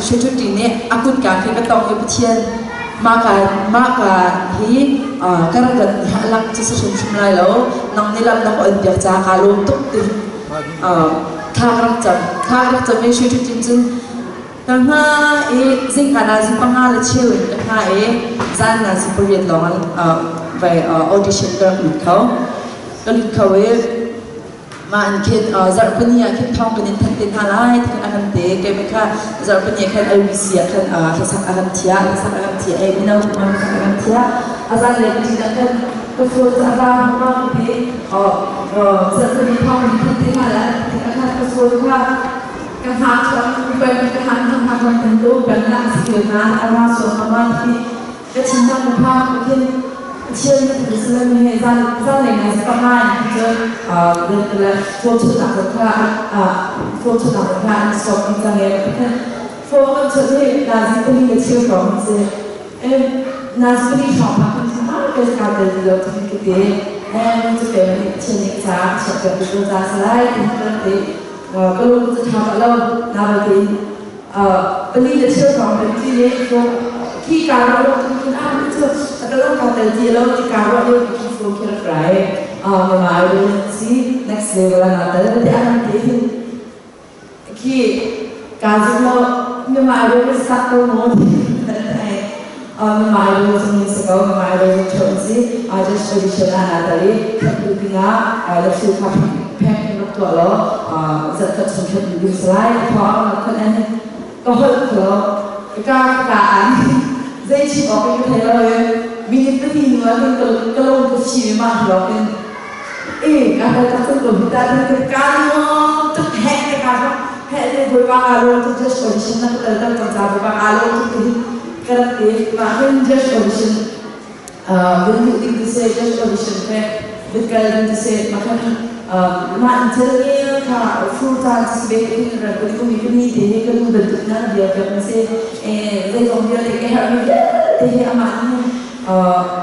Shwetuti nih a kutka khi ka tong i Pathian mah ka mah ka hi ka rak rat ni a lang cu si hrimhrim lai lo, nang nih lam na ka on piak caah kaa lawm tuk ti thla ka rak cam. Thla ka rak cam i Shwetuti cun ka hma i zingka nazi 5 le cheu in ka hma i zan nazi 8 lawng vai audition ka rak lut kho. Ka lut kho i mah an khin zarhpini ah khin thawng kan in thanh te hna lai ti khan a kan te. Keimah kha zarhpini ah khan LBC ah khan hlasak a kan thiah, hlasak a kan thiah e mino kuma hlasak a kan thiah. A zan le ṭin ah khan ka phone cu a vang ma ti zarhpini thawng kan in thanh te hna lai ti khan ka phone kha ka hngak chuan peng ka hngak hngak hngak kan lu peng na si na a ra suan ma ti ka thinhang ka phang ka khin Pathian na thil salam he zan zan lei nai panga in cun le fortune ah kha fortune ah kha an stop in cang e khan phone kan chut hi nazi 4 le cheu hrawng si e nazi 4 hrawng pa kan ma ke ka tel lo thi ki te em chu pe ni Pathian ni cha chap ka tu cha salai ti kan te ka lu chu tha pa lo na ba ti 4 le cheu hrawng kan ti ne khi ka ro lo kin a cu ka lo ka tel ti lo ti ka ro lo ki fo ki rak rai ma ma ro si next level na tel te an te hin khi ka zu lo mi ma ro sak ko mo mi ma ro chung ni se ko mi ma ro chung si just audition ana tali khat lu pinga la su kha phek rak tuah lo zat khat chung khat lu salai thaw na khat an ka holh kho ka ka an zei chim awk in ka thei lo e minute 2 hnu ah khin ka lung ka chi ma hlok in e ka ta ta ko ko ta ta ka no tuk he ka ka he le boi pa ka lo tu just audition na ka tal tal ka boi pa ka lo tu tu ka rak te ma hin just audition bin du ding tu se just audition fe bin kal ding tu se ma khan ma in thil ni kha full time si be hin ra ko ni ko ni te he ka nu bantuk na bia ka se e zei zong bia te ke har mi te he ama ni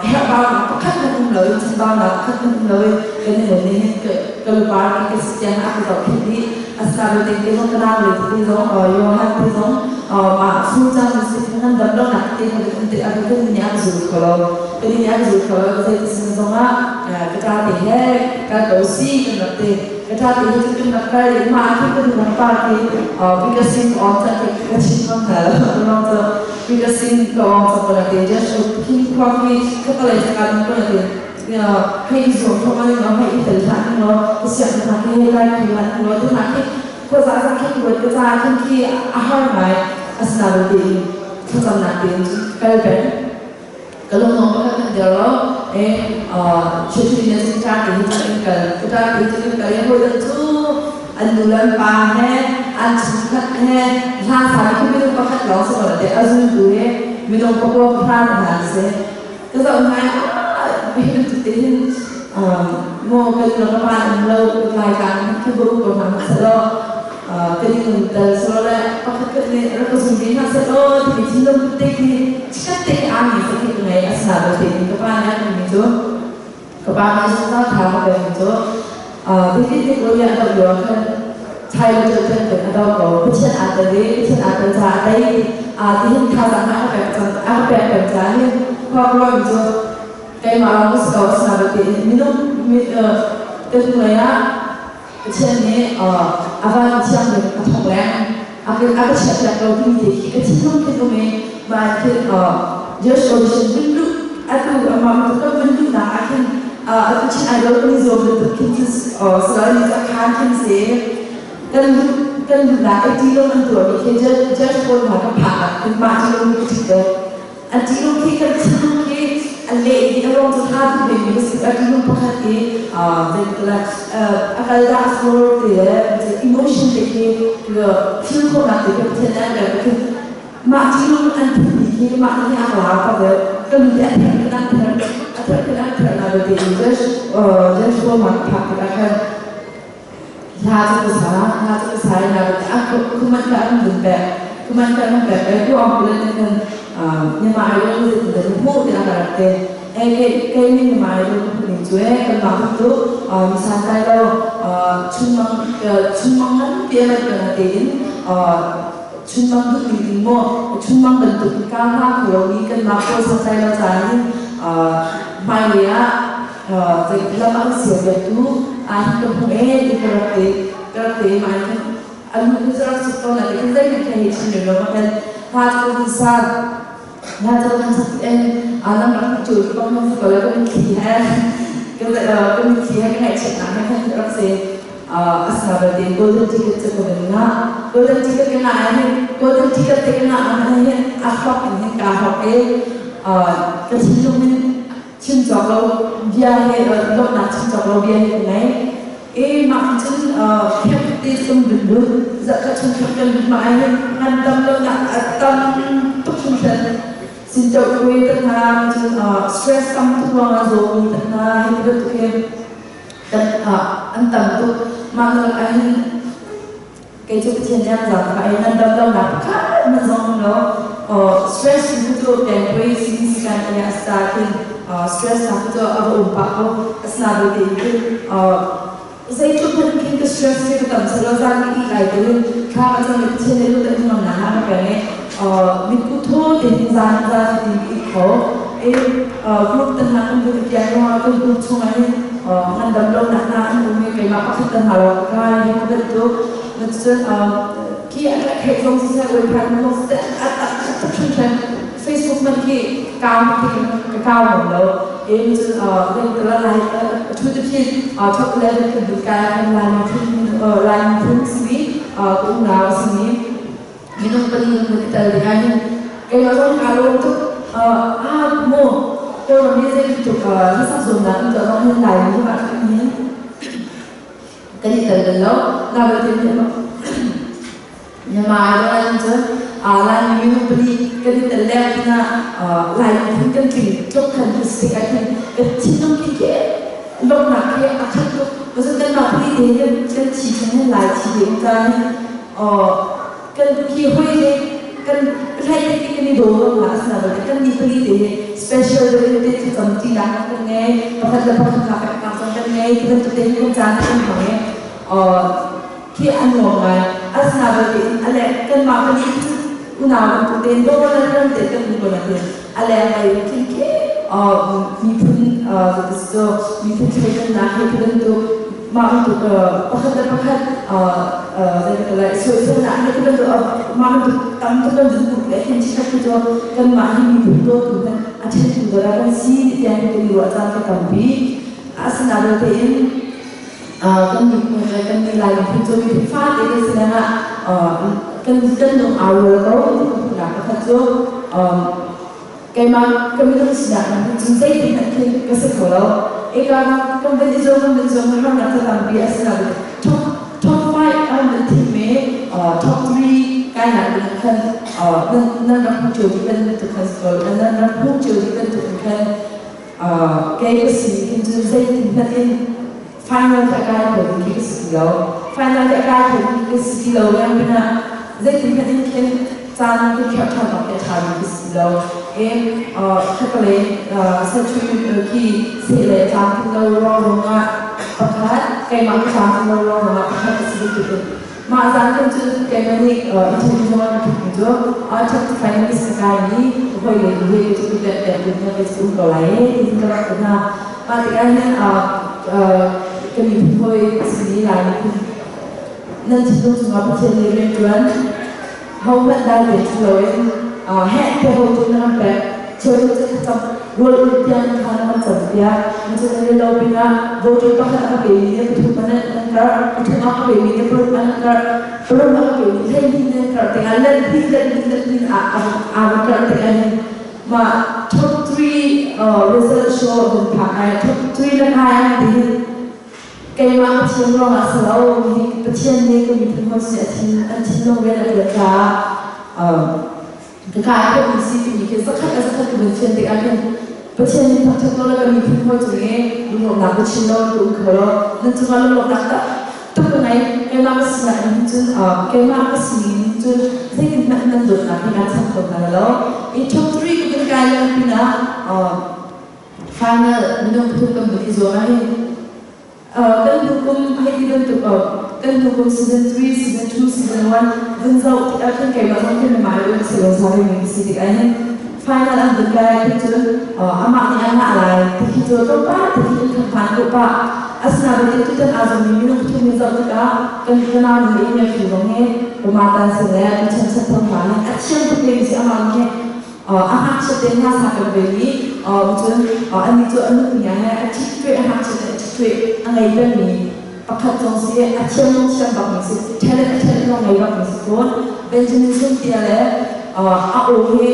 herh bau nak pakhat na um lo in chan bau nak pakhat na um lo in kan ni ni hin ka lu par ki ka siang a ka zoh khin di asna be te te zong ka nau le te zong Johan te zong ma su chan si nan dam lo nak te ha um te a kan ni a zul kho lo kan ni a zul kho lo zei te sin zong ah ka ta te he ka ko si kan rak te ka ta te he kan rak kai ma khi kan rak pa ki because on ta ke ka chin ngam na lo lo because ka on ta ko te just khi kwa khi ka ta le ka ko te hei zo tho ma no hei tel tha no siang tha ke lai khi ma no tu na khi ko za za khi ko ka za khi khi a har mai asna lo te thlacam nak te kal pen kalung nong pa kan der lo e chuchu ni na cha te hi chan kal ka ta te chan kal e hoi dan chu an nu lan pa he an chung khat he hla sa ki minung pakhat lawng se ko te azun tu he minung pakua pahra na se ka zoh ngai a hin tu te hin mo kan lo ka pa an lo lai kan ki bu ko na se lo kan in dal so le pakhat khat ne rak ka zum bi na se lo ti thinlung te ki chikat te a mi se ki ngai asna lo te ka pa ne mi chu ka pa ne su ta tha ka pe mi chu David te ko ya do yo khan thai lo chu chen kan ado ko Pathian a te le Pathian a te cha dai a ti hin tha za na ka pe chan a ka pe pe cha hin khwa ko mi chu keimah lawng ka si ko asna lo ti minung mi ka hnulei ah Pathian nih a van thiang a thawk leng a ka chiah piak lo timi te khi ka thinlung khin um i mah khin just audition vun luh atu amah ka vun luhnak ah khin atu Chin Idol kan i zuam bantuk khin cu salai ni cu a khaan khin si kan luh kan luhnak i ṭilung an tuahmi khi judge pawl hna ka phak ah khin mah ṭilung ka ṭit deuh. A ṭilung khi kan thinlung khi a leh dih a ruang cu tha tuk vemi ka si. A ṭilung pakhat i a kal dah floor te le emotion te khi thil khawhnak te khi Pathian nih an kan khin mah ṭilung an phunmi khi mah hi a la pa deuh kan te a ther kan an ther a ther kan an ther na te in just just for mak phak tikah khan hla cu ka sa hla cu ka sa i na a kuman ka an vun pek kuman ka an pek e ku ang kulen kan Myanmar Idol zeitin dah na hmuh tiah ka rak ti e kei kei nih Myanmar Idol ka hmuh ning cu e kan mah bantuk mi santlai lo chunmang chunmang ngan ti a rat ka tein. Chunmang duh ning in maw chunmang bantuk in ka hna kho lomi kanmah pawl santlai lo caah hin hmailei ah lam a kan sialpiaktu ah hin ka hmuh ee ti ka rak ti ka rak ti mah hin a lu cu rak suk ko na ti kan zeihmanh kha hei chim lem lo ma kan hla cu kan sa hla cu kan sak en lam rak cu bang man ko le kan mitthli he kan kan mitthli he kan ngaihchiatnak he khan rak si. Asina belte golden ticket cu ka van ngah. Golden ticket ka ngah ahhin golden ticket te ka ngah ahhin a hlok in hin kaa hlok i ka thinlung in chim cawk lo bia he lawmhnak chim cawk lo bia he ka ngei. E mah cun camp te kan vun lut zarhkhat chung camp kan lut mah ahhin ngandam lonak a tam tuk hringhran. Sintoh kuai te hna cun stress tam tuk ruangah zawmi te hna hi bantuk hi kan an tam tuk. Mah nawl ahhin kei cu Pathian nih an zaangfah i nan dam lonak pakhat hmanh zong um lo. Stress cu cu pengpui sikan i a sa khin stress nak cu a va um pah ko. Asinain tein cun zeitluk hmanh khin ka stress hi ka tam selaw zan ka ih lai tein thla ka cam i Pathian nih lut an nak a ka peng i mitku thaw tein zan zan fatin ka ih kho. I group te hna kan vun i pian ruangah kan group chungah hin ngandam lonak hna an um i keimah pakhat te hna lawng ka kai hi ka bantuk. Cun khi a theih zong siseh website zong siseh a tak hringhran. Facebook man khi kau ka kau ngam lo. In cun kan lai thu te phin top 11 kan but kai kan lai miphun lai miphun simi ka unau simi minung pali kan i tel ding ah hin keimah zong kaa lawm tuk. Ah mu Kawlram hi zeibantuk hlasak zuamnak in tuah zong hin Laimi hi mah hin kan i tel bal lo. Na belte Myanmar idol ahcun cun Laimi minung pali kan i tel leng pinah Laimi phun kan tling tluk khan kan si tikah khin kan thinlung khi khi lawmhnak khi a khat tuk. Cun kanmah pali te hin kan thi chung hin Lai thi te um caan hin kan khi hoi he kan hlei te kan i daw lo hna asina belte kan nih pali te hi special deuh in te thlacam tinak kan ngei, pakhat le pakhat kha peknak zong kan ngei ti bantuk te hin kan caan kan hmang i khi a nuam ngai. Asinain a leng kanmah pahnih cu unau bantuk tein dawr le ram te kan um ko nain a lenglei in khin khi miphun cu miphun thleidannak he bantuk mah bantuk pakhat le pakhat zeitik soiselnak he bantuk mah bantuk tam tuk kan zumh le hin chikkhat cu kanmah hi miphun dawtu hmanh a ṭhentu dara kan si tiang kan i ruah caan ka tampi. Asinain tein kan miphun le kan ni Lai miphun cu miphun fate kan si lengah kan kan lung aa rual ko ti ka hmuhnak pakhat cu keimah ka minung sinak in cun zeitin hmanh khin ka si kho lo. Eka kan van i zuam kan van zuam harnak cu tampi a si nain top top 5 an van thim i top 3 kainak ding khan nan nan rak hmuh cio dih bantuk khan si ko nan rak hmuh cio dih bantuk in khan kei ka si hin cun zeitin hmanh in final te a kai kho ding khi ka si ti lo. Final te a kai kho ding ka si ti lo leng pinah zeitin hmanh in khin caan ka khiah ṭhan awk a ṭha mi ka si lo. E khatalei sathu khi seh le tlam tling lo ruang ruangah pakhat keimah ka tlam tling lo ruang ruangah pakhat ka si tuk in mah zan kan cun keimah nih interview zong an thuk mi cu top finalist ka kai mi hoi le hoi le cu pek pek tu na ka um ko lai e tiin ka rak ti hna. Mah tikah hin ka miphun hawi simi Lai miphun nan thinlung cungah Pathian nih rianṭuan hohmanh dai te ṭhu loin heh te hotu na kan pek cheu cu thlacam rawl ulh tiang kha na kan campiak. Cun nan i lo pinah voter pakhat a ka pemi nih pathum an nan karh, pathum a ka pemi nih paruk an karh, paruk a ka pemi 12 nan karh tikah let hnih let hnih let hnih aa va karh tikah hin mah top 3 result show hun phak ai top 3 le kai an ti hin keimah Pathian ruangah si lo hi Pathian nih ka miphun hawi sin a thin an thinlung rian a ṭuan caah ka kai khawhmi si timi khi zakhat le zakhat ka vun fian tikah khin Pathian nih thangṭhat lo le ka miphun hawi cung i lunglawmhnak ka chim lo ka um kho lo. Nan cungah lunglawmhnak tak tuk ka ngei. Keimah ka sinak in cun keimah ka sining in cun zeitin hmanh nan dawtnak hi kaa cham kho hna lo. I top 3 ka vun kai leng pinah final minung pathum kan vun i zuam ahhin kan hnu kum hei ti bantuk. Kan hnu kum season 3, season 2, season 1 vun zoh tikah khin keimah zong khin mah le si lo sa mi si tik ahhin final an vun kai khi cun amah nih a ngah lai ti khi cu tlawmpal ti khi kan phan ko pah. Asinain tutan aa zummi minung pathum in zoh tikah kan kanau nu i Mary zong hi Roma tan si le kan chan chan thong hna nih a thiam tuk ve mi si amah nih a ngakchiat te hna sa kan ve i cun anih cu a nupi he a ṭhit ve, a ngakchiat a ṭhit ve a ngei pengmi pakhat zong si, a thiam zong thiam bak mi si, talent a talent zong ngei bak mi si fawn. Benjamin Sungtia le a aw hi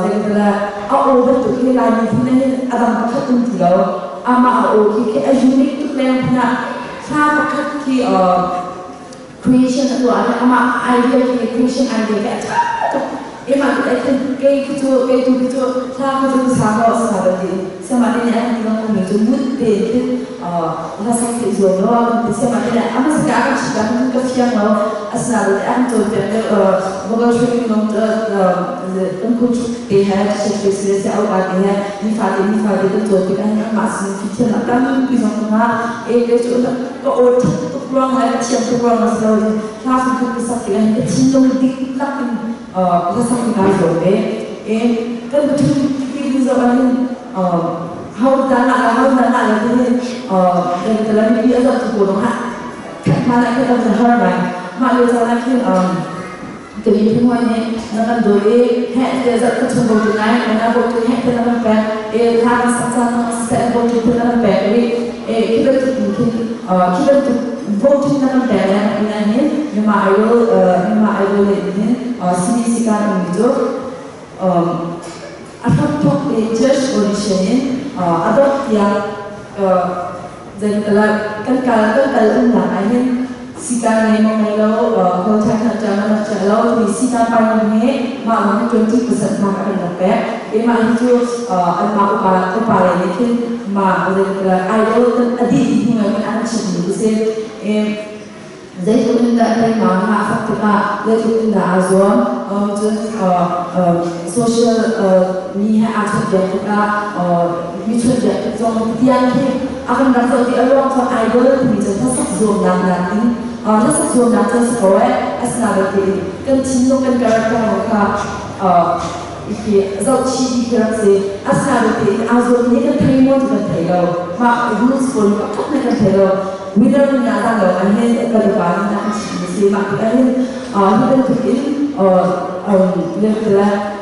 zeitindah a aw bantuk hi Laimi phun hin a dang pakhat um ti lo. Amah a aw khi khi a unique tuk leng phun ah hla pakhat khi creation a tuah ah amah idea khi creation idea khi a ṭha tuk. Emah ti ai kei khi cu kei tu khi cu hla khi cu sa ko sa ba ti sama te nih an ti lang mi cu mut te khin hla sak ti zuam lo an ti. Sama te nih ama saka kan chita kan ka fiang lo, asina te an cawn piak le vocal training long kan coach te he se se se se au ka te he nifa te nifa te kan cawn tik an mah sin fi thiam tampi zong nga e ke cu ka aw ṭhat tuk ruang le ka thiam tuk ruang a si lo. Hla phun ka sak tik ah ka thinlung diklak in ka sak tik aa zuam ve. E kan pathum ti zoh ah hin ho ta na la ho ta na la ti hin kan kalam mi a zoh tu pawl ah khat hna na khin an har ngai. Mah lio caan ah khin ka mi phun hoi nih na kan dawi i heh te zat ka chung bo tu ngai na bo tu heh te na kan pek e hla kan sak caan na seh bo tu te na kan pek ri e khi bantuk khin khi bantuk voting na kan pek le ina hin mima idol mima idol le hin CBC kan um mi cu a hram thok te judge audition in adok tiang zeitala kan kal kan kal um nak ah hin sika ngei mo ngei lo, contact na cha na cha lo mi sika pa ni he ma ma 20% ma ka kan pek e. Ma hi chu an ma upa upa le ni khin ma zeitala idol kan adi hi ngai kan an chim mi se e. Zeitluk in dah teima nga a fak tikah zeitluk in dah aa zuam, cun social mi he aa chawnhbiak tikah mi chawnhbiak tik zong tiang khi a kan rak zoh ti. A ruang cu idol timi cu hlasak zuamnak nakin hlasak zuamnak cu si ko eh, asinain tiin kan thinlung kan character kha hi zohchih ti khi rak si. Asinain tiin aa zuam ni kan thei maw ti kan thei lo. Mah rules pawl pakhat na kan thei lo. Winner na dan lo an hin kan upa nih an chim mi si. Mah tikah hin hi bantuk in le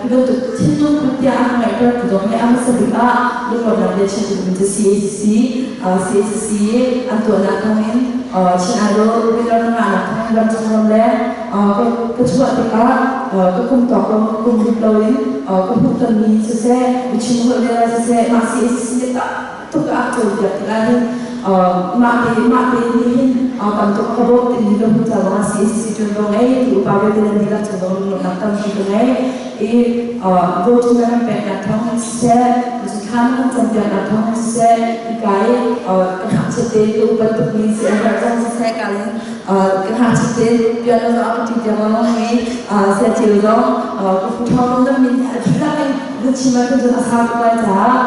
hi bantuk thinlung put tiah an ngaihter tu zong hi a hmasa bik ah lunglawmhnak bia chim tu cu CACC CACC an tuahnak thawngin Chin Idol winner na ngahnak thawngin ramchung ram le ka chuah tikah ka kum tawk lo kum lut loin ka hmuhtonmi siseh, biachim holh vial siseh, mah CACC nih tuk a cawnpiak tikah hin mah te mah te nih hin tam tuk ka bawm timi ka hmuh caah CACC ṭuanvo ngei tu upa vialte nan dihlak cung zong lunglawmhnak tampi ka ngei i voting na kan peknak thawng siseh, cun thla na kan campiaknak thawng siseh, hika i ka ngakchiat te ka upat tukmi si a herh zong siseh, ka in ka ngakchiat te piano zong a ka ṭi tiang lengmang i sia ceu zong ka fu ṭhawng nan min a dihlak in vun chim ahcun cun a sau tuk lai caah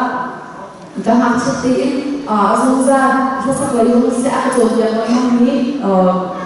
ka ngakchiat tein a zungzal hlasak lei in siseh a ka cawnpiak lengmang mi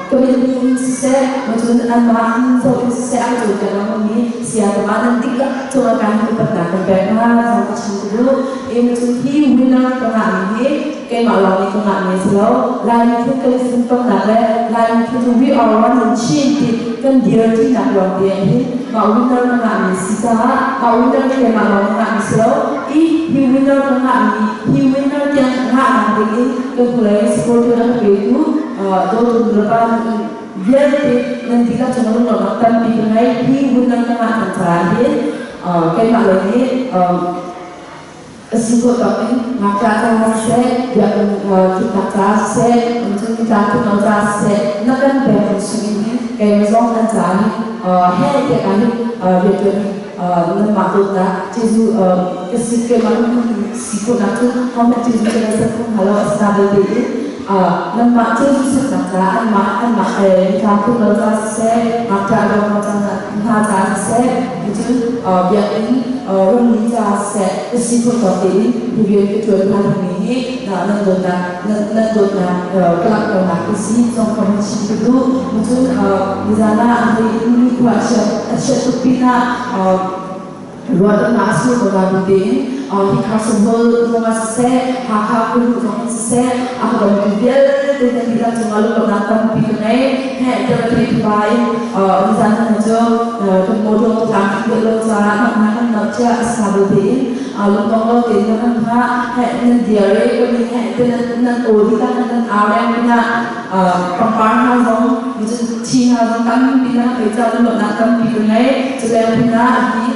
ka min in siseh, cun anmah in zoh in siseh a ka cawnpiak lengmang mi saya tama nan dihlak cungah kan upatnak kan pek hna zong ka chim ka duh. In cun hi winner ka ngahmi hi keimah lawng nih ka ngahmi a si lo. Lai miphun kan i funtomnak le Lai miphun cu we are one in Chin ti kan dir ṭinak lawng te ah hin mah winner ka ngahmi si caah mah winner hi keimah lawng ka ngahmi si lo i hi winner ka ngahmi hi winner tiang ngahnak ding in ka hnulei supporter a ka petu dawtu nulepa vialte nan dihlak cung lunglawmhnak tampi ka ngei. Hi winner ka ngah cang caah hin keimah lei nih a si khawh tawk in ngakṭah caah siseh, biakinn thutnak caah siseh, cun tlangthutno caah siseh, na kan pek in sungin hin keimah zong nan caah hin he tiah hin rianṭuan hi nanmah dawtnak Jesuh ka si keimah si khawhnak cu hohmanh Jesuh cu nan ser kho hnga lo. Asina belte in Nanmah thil hmuhsaknak caah anmah anmah he mitlang lo ca siseh, ngakṭah dawtnak ca hna ca siseh, cun biakinn ramri ca siseh, ka si khawh tawk tein hi rian ka ṭuan hna dingmi hi nan dawtnak nan dawtnak ka langhternak ka si zong ka hun chim ka duh. Cun nizan ah an hlei in nikhua a chiat tuk pinah Ruahdannak a sur ko na bu tein hi Carson Hall zong ah siseh, Hakha khualuh zong in siseh, a ka dongtu vialte nan dihlak cungah lunglawmhnak tampi ka ngei. Heh tiah ka thei pa in nizan hnu cu kan motor tlang kan duh lo caah namnak kan namh cia a si bu tein lungdong lo tein na kan hngah. Heh nan diar i kan in heh te nan aw dihlak nan au reng pinah pangpar hna zong thi hna zong tampi na ka ca lunglawmhnak tampi ka ngei. Culeng pinah hi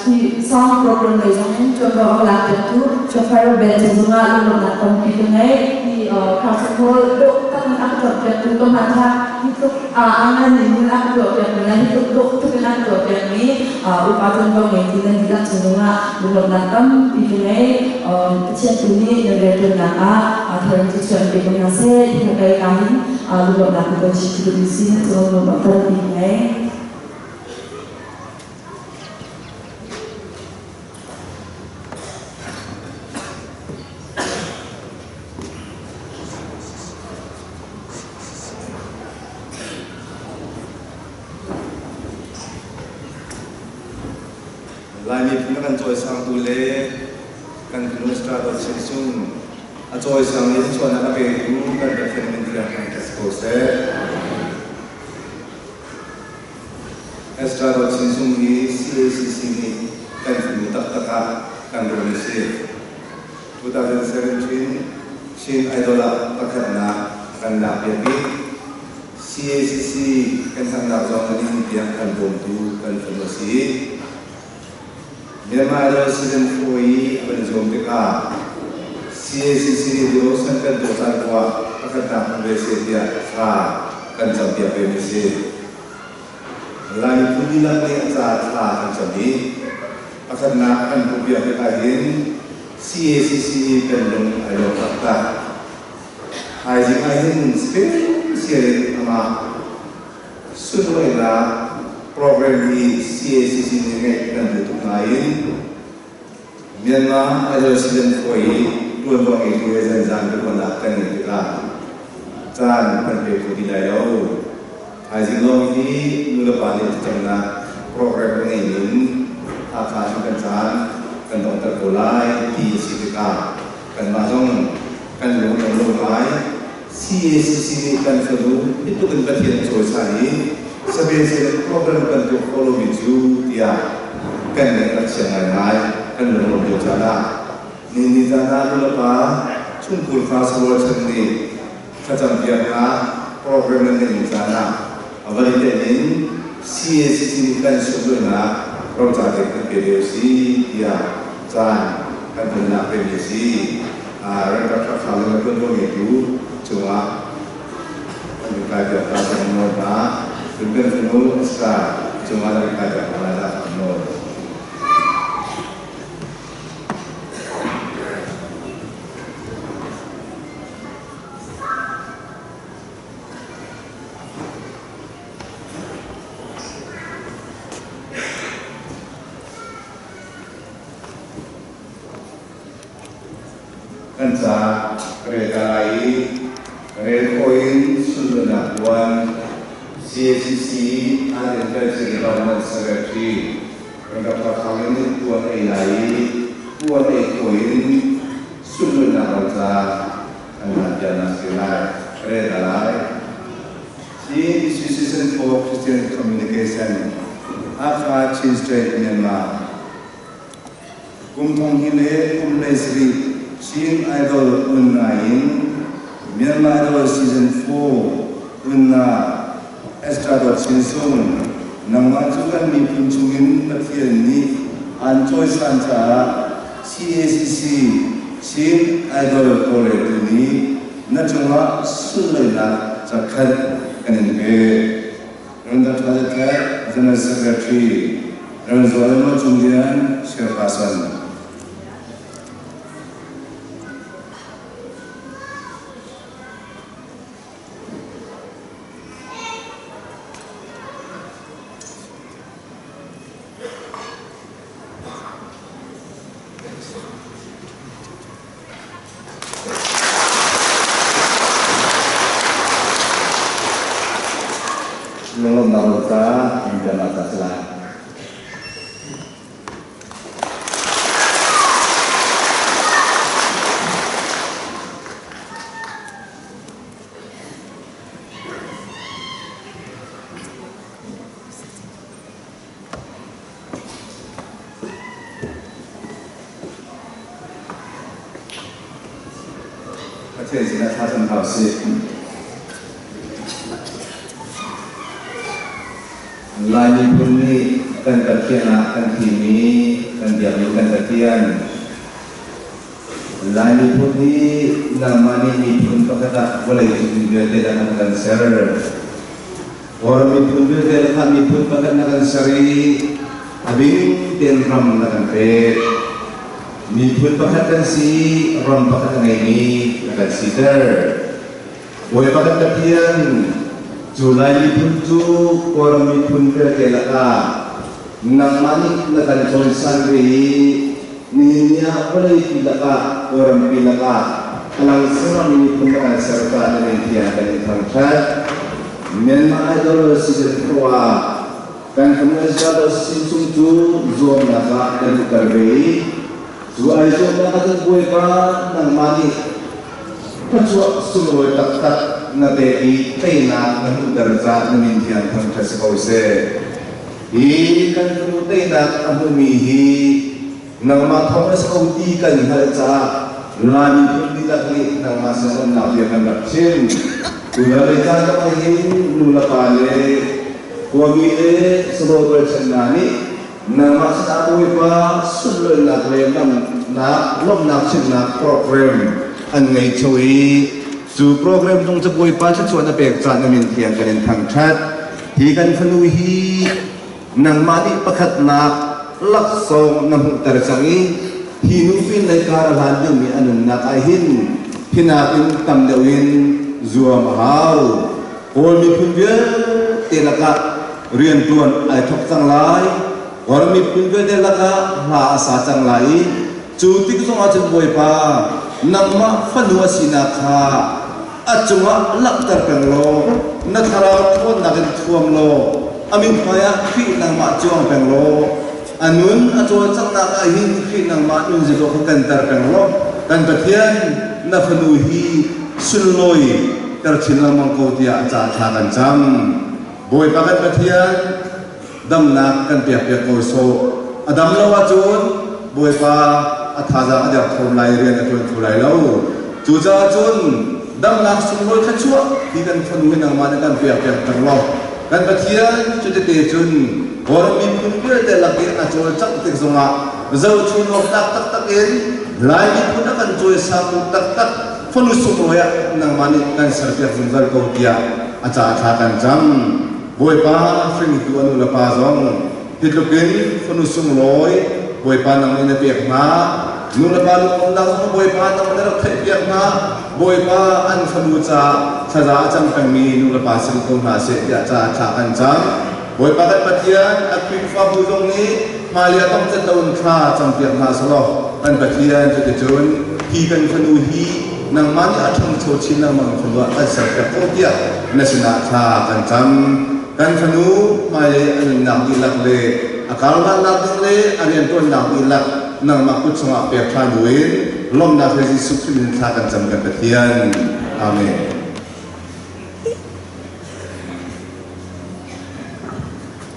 hi song program lei zong in ṭuanvo a ka lak piaktu Chauffeur Ben zungah lunglawmhnak tampi ka ngei. Hi Carson Hall dawh tak in a ka tuah piaktu ka hmanthlak hi tluk a ngan in a ka tuah piakmi le hi tluk dawh tuk in a ka tuah piakmi upa ṭuanvo ngeitu nan dihlak cung zongah lunglawmhnak tampi ka ngei. Pathian tu nih nan rianṭuannak ah tharin cu chuah in pe ko hna seh ti kha kai ka hin lunglawmhnak ka chim duhmi si cu lunglawmhnak tampi ka ngei. Lai miphun a kan cawisangtu le kan Minister Dawt Chin Sung a cawisang i thluachuahnak a petu kan Pathian min thiang thangṭhat si ko seh. Esther Dawt Chin Sung hi CACC nih kan fanu taktak ah kan rawn a si. 2017 Chin Idol ah pakhatnak a kan lakpiak i CACC kan thannak zong nihin tiang kan bawmtu kan fanu a si. Myanmar Idol season 4 i a van zuam tikah CACC nih devotion kan tuah caan poah pakhatnak hmu ve seh tiah thla kan campiak ve mi si. Lai miphun dihlak nih a ca thla kan cam i pakhatnak kan hmuhpiak tikah hin CACC kan lung ai lawm taktak. Thaizing ah hin special in amah sunlawinak program hi CACC nih ngeih kan duh tuk nain Myanmar Idol Season 4 i ṭuanvo ngeitu he zanzan biaruahnak kan ngeih tikah caan kan pe kho ti lai lo. Thaizing lawng hi nulepa nih thlacamnak program kan ngei in Hakha cu kan caan kan donghter ko lai ti a si tikah Kanmah zong kan lung a lo ngai. CACC nih kan fanu hitluk in Pathian a cawisan i sabesel program kan tuah khawh lomi cu tiah kan ngaih rak chia ngaingai. Kan lung lawm lio caan ah ni ni caan ah nulepa chungkhur fa sarualchan nih thlacampiaknak program nan ngeihmi caan ah a van i tel in CACC nih kan sunlawinak roca te kan pe lio si tiah caan kan tonnak pemi a si. Ralkap ṭha le tuanvo ngeitu cungah an in kaipiak ta kan nawl hna. Cun kan fanu Esther cungah nan in kaipiak hna lai dah kan nawl. Kan ca ka rel ta lai i rel khawh in sunlawinak puan CACC Art and Culture Department Secretary Dr. Thang in puan ei lai i puan ei khawh in sunlawinak roca an hlan piaknak si lai ka rel ta lai. Chin Association for Christian Communication Hakha Chin State Myanmar Kum thong hi le kum hlei sarih Chin Idol unna in Myanmar Idol Season 4 unna Esther Dawt Chin Sung nangmah cu kan miphun chungin Pathian nih aan cawisan caah CACC Chin Idol tawlreltu nih na cungah sunlawinak cakhat kan in pek. Randa Ṭha General Secretary Rev. Zual Cung Lian Chairperson. Pathian sinah thla cam hna usih. Lai miphun nih kan Pathian ah kan thimmi kan biakmi kan Pathian Lai miphun hi nangmah nih miphun pakhat ah vawlei cung vialte lakah na kan ser. Kawl miphun vialte lakah miphun pakhat na kan ser i a bing tein ram na kan pek. Miphun pakhat kan si i ram pakhat a ngeimi na kan siter. Bawipa kan Pathian, cu Lai miphun cu Kawlram miphun vialte lakah nangmah nih na kan cawisan ve i nihin ni ah vawleipi lakah Kawlrampi lakah a langsermi miphun na kan ser caah na min thiang kan in thangṭhat. Myanmar Idol season 4 ah kan fanu Isabel sin chung cu zuamnak ah kan i tel ve i cu ai zuamnak ah cun Bawipa nangmah nih Thluachuah sunglawi taktak na pek i teinak na hmuhter caah na min thiang thangṭhat si ko seh. Hi kan fanu teinak a hmumi hi nangmah thawng a si ko ti kan hngalh caah Lai miphun dihlak nih nangmah sin umnak bia kan rak chim. Tuna lei caan zong ah hin nu le pa le khuami le sawdawh rualchan hna nih Nangmah sinah Bawipa sunlawinak le lamnak lawmhnak chimhnak program an ngei ṭheo i cu program zong cu Bawipa thluachuah na pek caan na min thiang kan in thangṭhat. Hi kan fanu hi nangmah nih pakhatnak laksawng na hmuhter cang i hi nu pinlei kar a hlan dingmi a nunnak ah hin hi nakin tam deuh in zuam a hau. Kawl miphun vialte lakah rianṭuan ai thawk cang lai. Kawl miphun vialte lakah hla a sa cang lai i cu tik zongah cun Bawipa nangmah fanu a sinak kha a cungah langhter peng law na thlarau ṭhawnnak in thuam law a mithmai ah Khrih nangmah cuang peng law a nun a cawlcanghnak ah hin Khrih nangmah nun zizaw kha kanter peng law kan Pathian na fanu hi sunlawi ter chin lengmang ko tiah ca thla kan cam. Bawipa kan Pathian damnak kan pek piak ko sawh. A dam lo ahcun Bawipa a thazaang a der thom lai rian a ṭuan kho lai lo. Cucaah cun damnak sunglawi thluachuah hi kan fanu hi nangmah nih kan pek piak ter law kan Pathian cutete cun Kawlram miphun vialte lak i a cawlcangh tik zongah zohchun awk tlak taktak in Lai miphun a kan cawisangtu taktak fanu sunglawi ah nangmah nih kan serpiak zungzal ko tiah a ca thla kan cam. Bawipa hringtu a nu le pa zong hi tluk in fanu sunglawi Bawipa nang nih na pek hna. Nu le pa lunglawmhnak zong Bawipa nang nih na rak theihpiak hna. Bawipa an fanu ca thlaza a cam pengmi nu le pa sin ko hna seh tiah ca thla kan cam. Bawipa kan Pathian a Khrihfabu zong nih hmailei a tong cat loin thla campiak hna selaw kan Pathian cuticun hi kan fanu hi nangmah nih a ṭhangcho chin lengmang fanu ah kan serpiak ko tiah na sinah thla kan cam. Kan fanu hmailei a nunnak dihlak le a karhlannak ding le a rianṭuannak dihlak nangmah kut chungah pek ṭhan buin lawmhnak he Jesuh Khrih min thla kan cam kan Pathian. Amen.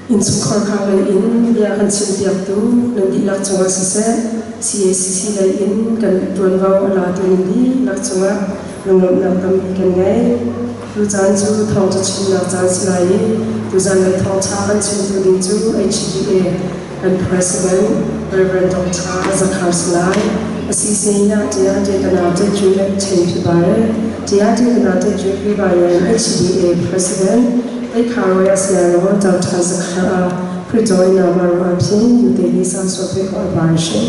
Innchungkhar kha lei in bia kan chimpiaktu nan dihlak cungah siseh, CACC lei in kan ṭuanvo a latu nan dihlak cungah lunglawmhnak tampi kan ngei. Tucaan cu thawngṭha chimnak caan si lai i tuzan lei thawngṭha kan chimtu ding cu HBA kan President Rev. Dr. Zakhar si lai. Asisi na tia te kana te ju chen phi bare tia te kana te ju phi ba yan HBA President ei kharoy asia ro Dr. Zakhar a Pritoy na maru aphin yu te li sa so phe ko bar she.